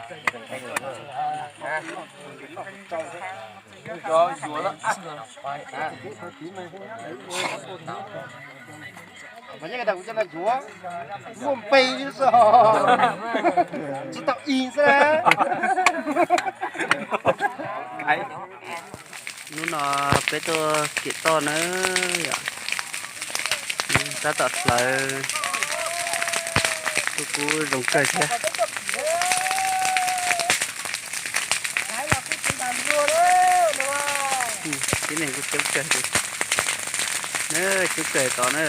Muaj npe xwb, tsis tau ib xwb. Hnub no peb tuaj kem toj na yom, tab tom hlawv, tuaj kub zoo kawg thiab. Tib neeg kuj coob kawg li na, coob kawg tod na.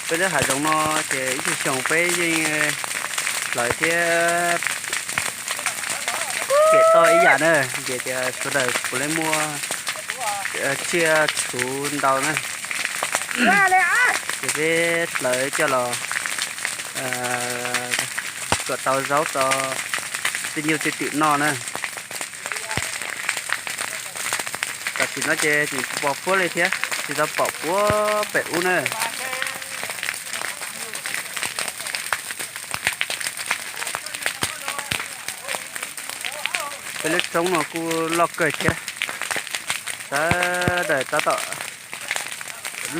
Peb lub hav zoov no ces ib tug xyoo peb yeej hlawv thiab kem toj ib yam na, ces tias sawv daws puav leej muaj tsiaj txhu ntau na. Ces peb hlawv coj los kom tau zaub tau tej nyuj tej twm noj na. Tam sim no ces tseem tsis pom puab li thiab, tsis tau pom puab pem ub na. Peb lub roob no kuj loj kawg thiab, sawv daws tab tom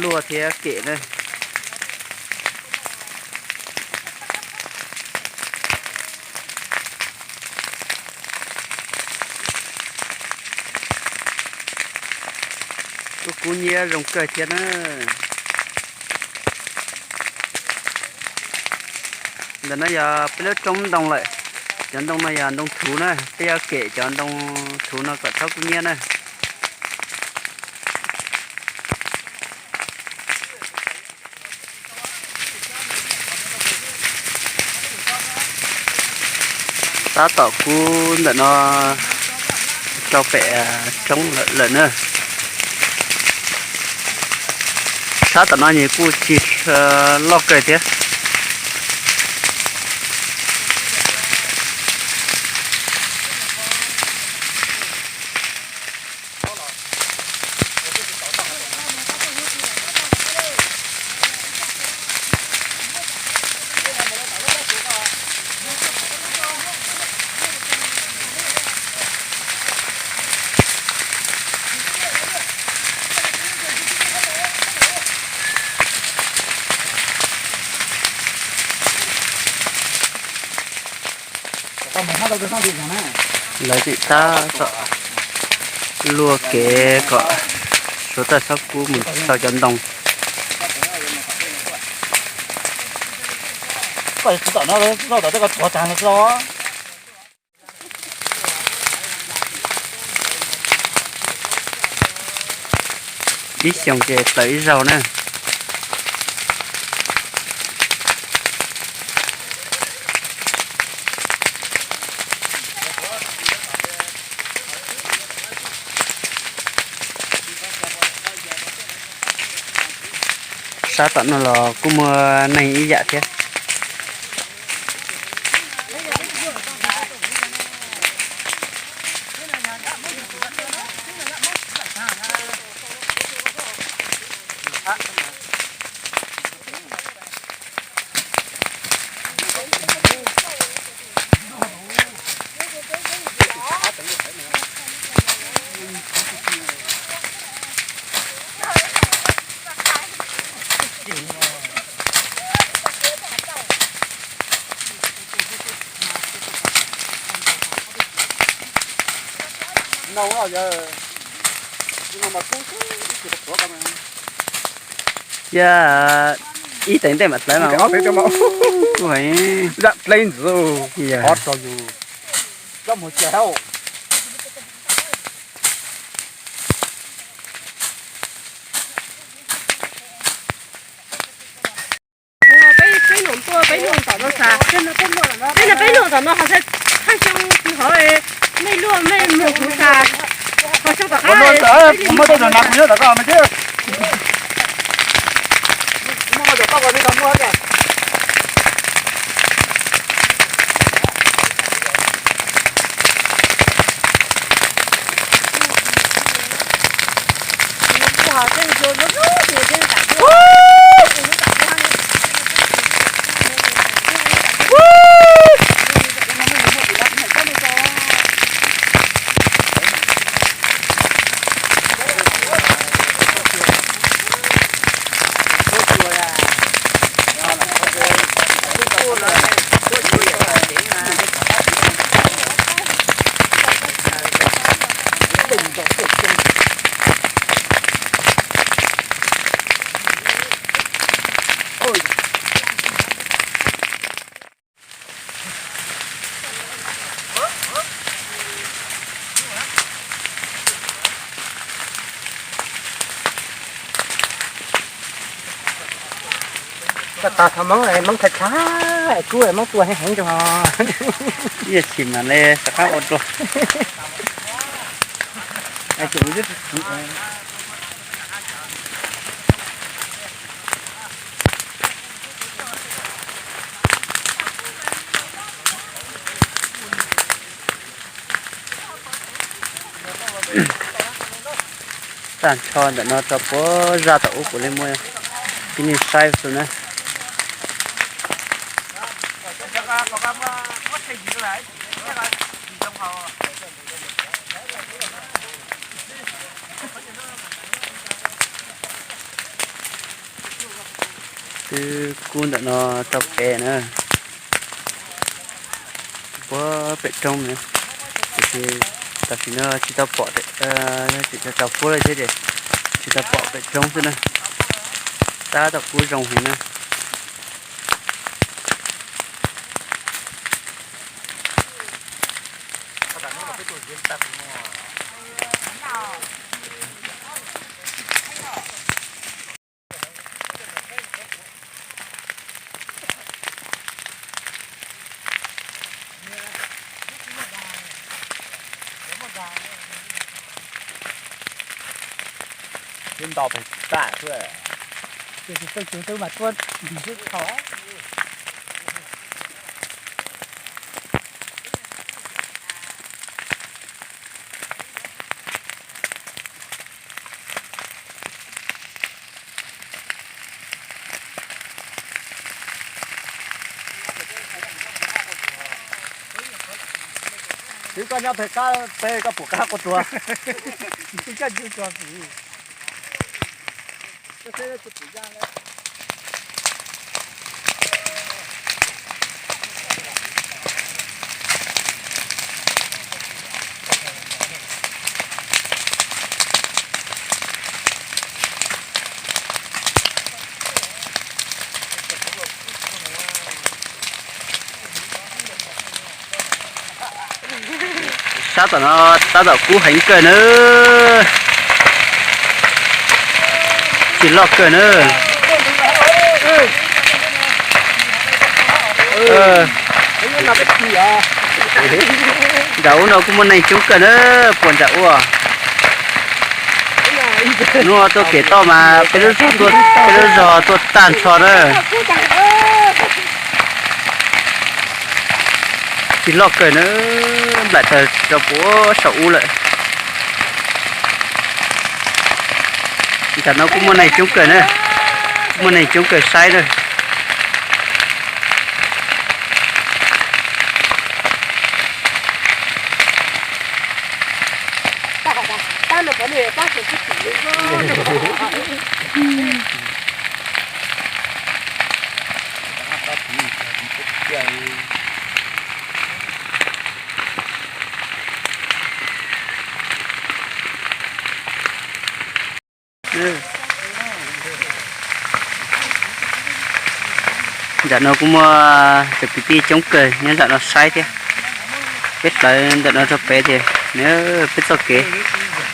luaj thiab kem na. Kuj kub nyiab zoo kawg thiab na. Ntawm no yog peb lub roob ntoo lawm. Cov ntoo no yog ntoo thuv na, peb yuav kem cov ntoo thuv no kom txhob kub nyiab na. Tab tom kub ntawm no rau pem roob lawm na. Sab tom no nws kuj tsis loj kawg thiab. Lawv tseem tab tom luaj kev kom suav tawj xob kub mus rau cov ntoo. Ib xyoos ces tawm ib zaug na. Sab tom no los kuj muaj neeg ib yam thiab. Yog ib teev ntej mam dlawb mas. Peb, peb num tuaj, peb num tom no xav, peb num tom no ho thaj xyoo hov, mej luaj mej mus kuv xav, ho xyoo tom qab. Koj tos thaum Hmoob, Hmoob thawj thab kub, Hmoob tua heev heev rau ho. Ib yam chim mam li rov qab ua dua. Tag nrho ntawm no rau puag zaj tom ub puav leej muaj tib neeg saib xwb na. Twb kub ntawm no rau pem na. Puag pem roob na, tiam sis tam sim no tsis tau pom, tseem rau rau puab lawm thiab ces tsis tau pom pem roob xwb na. Tab tom kub zoo heev na. Twb nto pes tsawg xwb. Ces tus tub mas tuaj ntim xwb thaum. Twb koj nyob pem qab teb koj pum qab quaj tuag. Twb koj ncu tuag pum. Sab tom no tab tom kub heev kawg na. Tsis loj kawg na. Nram ub no kuj muaj neeg coob kawg na, puas nram ub. Hnub no tuaj kev toj mas peb lub zog tuaj, peb lub zog tuaj tag nrho na. Tsis loj kawg na, nplaim tawg rau puag saum ub lawm. Nram no kuj muaj neeg coob kawg na, muaj neeg coob kawg saib na. Nram no kuj muaj cov kwv tij coob kawg nyob nram no saib thiab. Peb hlawv ntawm no rau pem ces peb txoj kev,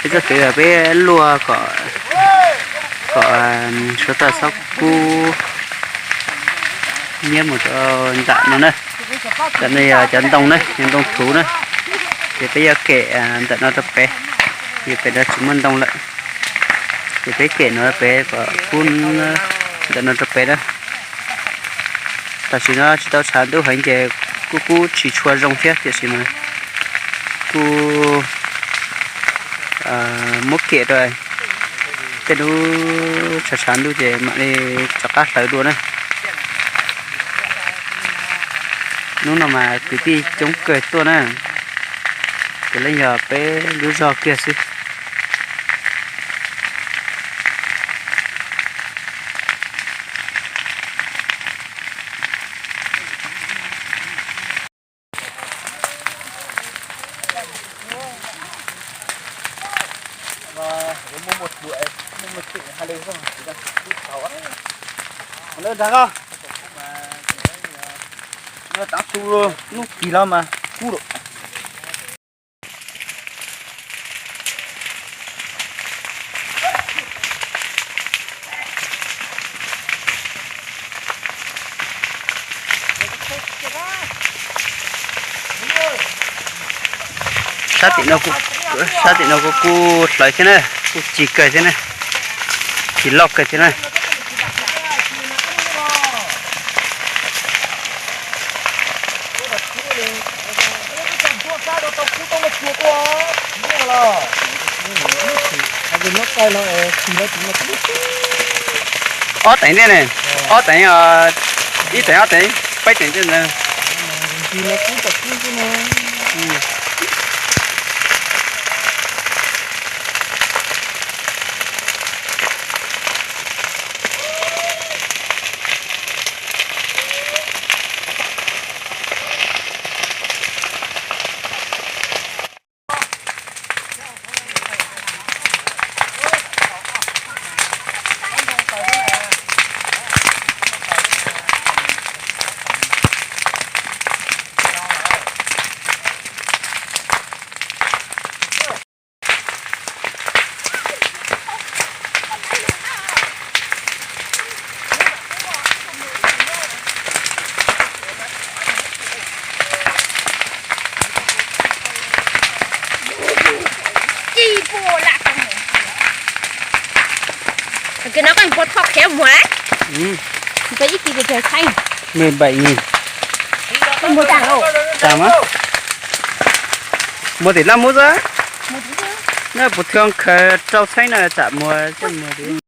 peb txoj kev uas peb luaj kom, kom suav tawg txhob kub nyiab mus rau nram no na. Nram no yog cov ntoo na, yog ntoo thuv na. Ces peb yuav kem ntawm no rau pem, vim pem no tsis muaj ntoo lawm. Ces peb kem no pem kom kub ntawm no rau pem na. Tam sim no tsis tau tshav ntuj heev ces kuj kub tsis tshua zoo thiab tiam sis mas kuj muab kem rau, tej lub tshav tshav ntuj ces mam li rov qab hlawv dua na. Hnub no mas kwv tij coob kawg tuaj na, puav leej yog peb lub zog kiag xwb. Muaj muaj tua, muaj muaj tseem hais li lawv nrag ko, no tav su hnub kis los mas kub lawm. Sab tim no, sab tim no kuj kuj hlawv thiab na, kuj ci kawg thiab na, ci loj kawg thiab na. Ob teev thiab ne, ob teev, ib teev ob teev, peb teev thiab ntawd. Ces no koj puas thoj qhiav muag? Koj ib kis koj tsaig txheeb. Mười bảy nghìn. Koj muag tas los? Tas mas. Muag tim laj mub xwb. Nej puas thw khaws rau txheeb na, tsam muag coj muag li.